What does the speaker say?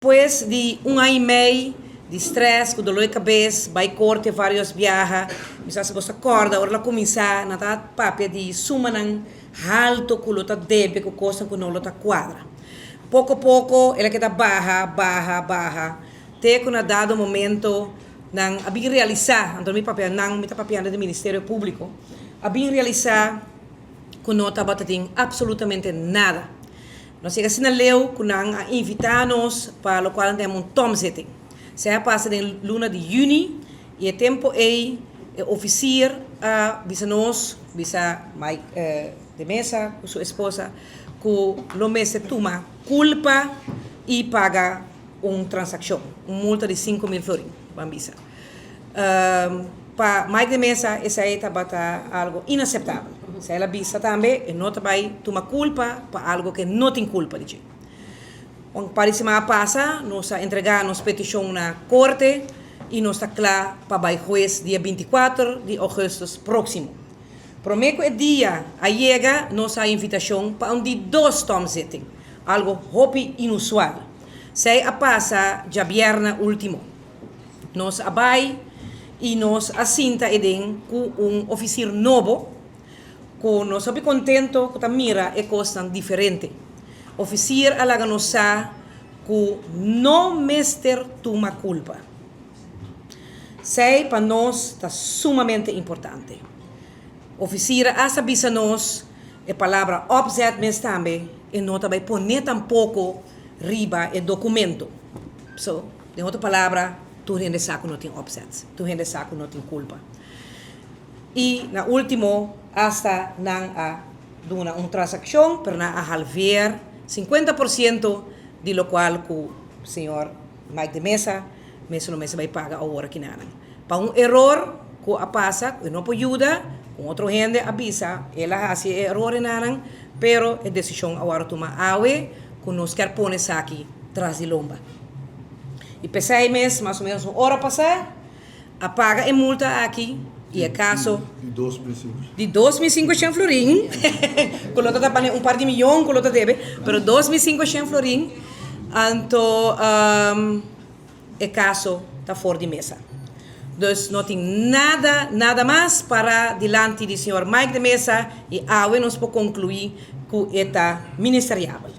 Pues di un aña y mei di stress cu dolor di cabes, bay corte varios biaha, mi sa si bo ta corda ora lo cuminsa nan ta papia di sumanan halto cu lo ta debe cu cosnan cu no lo ta cuadra. Poco poco el a keda baha, baha, baha te cu na dado momento nan a bin realisa, anto mi papia nan, mi ta papiando di Ministerio Publico, a bin realisa cu no tabata tin absolutamente nada. Nos yega asina leu ku nan a invitá nos pa lokual nan ta yama un tomzitting. Esei a pasa den luna di yüni i e tempu ei e ofisier a bisa nos, bisa Mike de Meza ku su esposa, ku lo mester tuma kulpa i paga un transakshon, un multa di 5000 florin, ban bisa. Pa Mike de Meza esei tabata algo inaseptabel. Esei el a bisa tambe, e no ta bai tuma kulpa pa algo ku e no tin kulpa di dje. Un par di siman a pasa, nos a entregá nos petishon na korte i nos ta kla pa bai hues dia 24 di ougùstùs próksimo. Promé ku e dia a yega, nos a invitashon pa un di dos tomzitting, algo hopi inusual. Esei a pasa djabièrnè último. Nos a bai i nos a sinta eden ku un ofisir nobo ku nos hopi kontento ku ta mira e kosnan diferente. Ofisir a laga nos sa ku no mester tuma kulpa. Esei pa nos ta sumamente importante. Ofisir a hasta bisa nos e palabra opzet mes tambe e no ta bai pone tampoko riba e dokumento. So, den otro palabra, tur hende sa ku no tin opzet, tur hende sa ku no tin kulpa. I na último, asta nan a duna un transakshon, pero nan a halveer 50% di lokual ku señor Mike de Meza mes lo mester bai paga awor akinanan. Pa un eror ku a pasa, ku e no por yuda, un otro hende a bisa el a hasi e eror enanan, pero e desishon a wòrdu tuma awe ku nos kier pone esaki tras di lomba. I p'esei mes, mas o menos un ora pasá, a paga e multa aki i e kaso Di di 2500 florin, ku lo ta ta un par di miyon ku lo ta debe, pero 2500 florin, anto e kaso ta for di mesa. Dus no tin nada, nada mas para dilanti di señor Mike de Meza i awe nos por konkluí ku e ta ministeriabel.